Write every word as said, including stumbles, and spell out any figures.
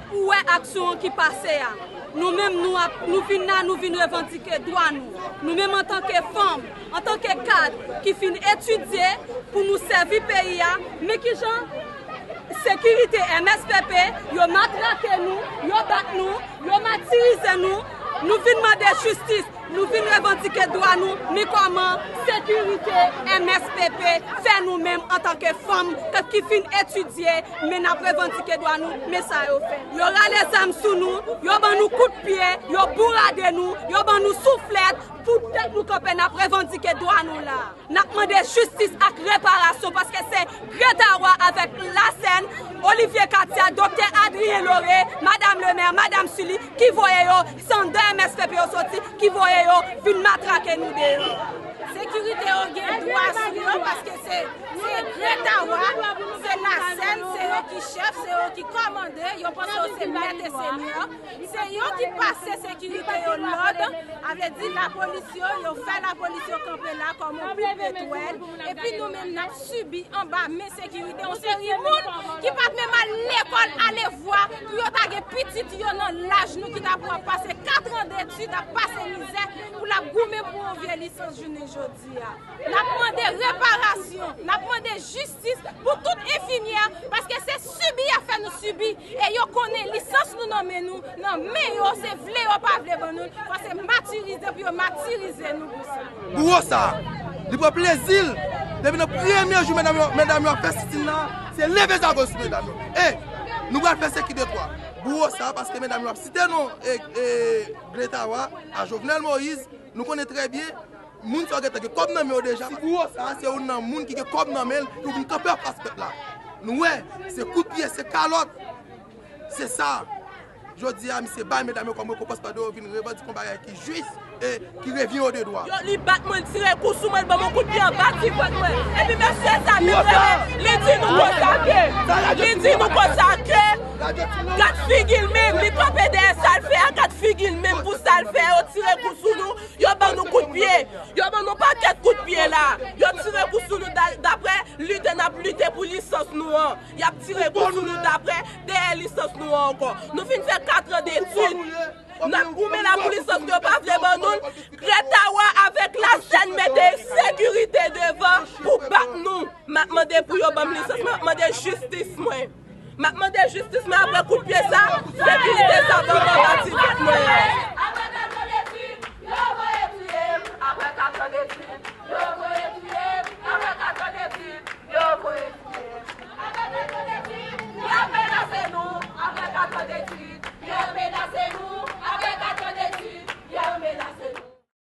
Ou wè aksyon an ki pase a. Nou menm, nou ap, nou vin la, nou vin revandike dwa nou. Nou menm, antanke fanm, antanke kad ki fin etidye pou nou sèvi peyi a, men kijan sekirite M S P P, yo matrake nou, yo bat nou, yo matirize nou. Nou vin mande jistis, nou vin revandike dwa nou, men kòman sekirite M S P P fè nou menm antanke fanm k-, ki fin etidye, men n ap revandike dwa nou, men sa yo fè. Yo rale zam sou nou, yo ban nou kout pye, yo bourade nou, yo ban nou souflèt, poutèt nou kanpe n ap revandike dwa nou la. N ap mande jistis ak reparasyon paske se Gretawa avèk Lasèn, Olivier Katia, Doktè Adrien Lauré, Madam Lemè, Madam Sully ki voye yo, se anndan M S P P yo soti, ki voye yo vin matrake nou deyò. Sekirite yo gen dwa sou yo paske se, se Gretawa, se Lasèn, se yo ki chèf, se yo ki kòmande, yo panse yo se mèt e senyè. Se yo ki pase sekirite yo lòd, a vle di lapolis yo, yo fè lapolis yo kanpe la kòm yon poupetwèl, epi nou menm n ap sibi anba men sekirite yon seri moun ki pa t menm al lekòl, ale vwa, pou yo ta gen pitit yo nan laj nou ki ta pral pase kat an detid ap pase mizè pou l ap goumen pou yon vye lisans jounen jodi a. N ap mande reparasyon, n ap mande jistis pou tout enfimyè, paske se sibi y ap fè nou sibi, e yo konnen lisans nou nan men nou, nan men yo, se vle yo pa vle ban nou l, fò se matirize pou yo matirize nou pou sa. Bouwo sa, li pran plezi l, depi nan premye jou medam yo, medam yo ap fè sitin nan, se leve zago sou medam yo. E nou pral fè sekirite twa. Bouwo sa, paske medam yo ap site non, e, e, Gretawa, a Jovenel Moïse, nou konnen trè byen, moun sa yo gentan gen kòb nan men yo deja. Ti gwo sa a, se youn nan moun ki gen kòb nan men l, ki vin kanpe anfas pèp la. Nou wè, se kout pye, se kalòt. Se sa. Jodi a, misye bay medam yo kòm rekonpans pandan yo vin revandike yon bagay ki jis e ki revyen yo de dwa. Yo, li bat mwen, li tire kou sou mwen, li ban mwen kout pye anba ti vant mwen. Epi mesye sa menm rele, li di nou konsa ke, li di nou konsa ke, gad figi l menm, li kanpe dèyè sa l fè a, gad figi l menm pou sa l fè, yo tire kou sou nou. Yo ban nou kout pye. Yo ban nou pakèt kout pye la. Yo tire kou sou nou da-, daprè lite n ap lite pou lisans nou an. Y ap tire kou sou nou daprè dèyè lisans nou an ankò. Nou fin fè kat an detid. N ap goumen la pou lisans nou, yo pa vle ban nou l. Gretawa avèk Lasèn mete sekirite devan pou bat nou. M ap mande pou yo ban m lisans mwen, m ap mande jistis mwen. M ap mande jistis mwen apre kout pye sa, sekirite sa ban mwen.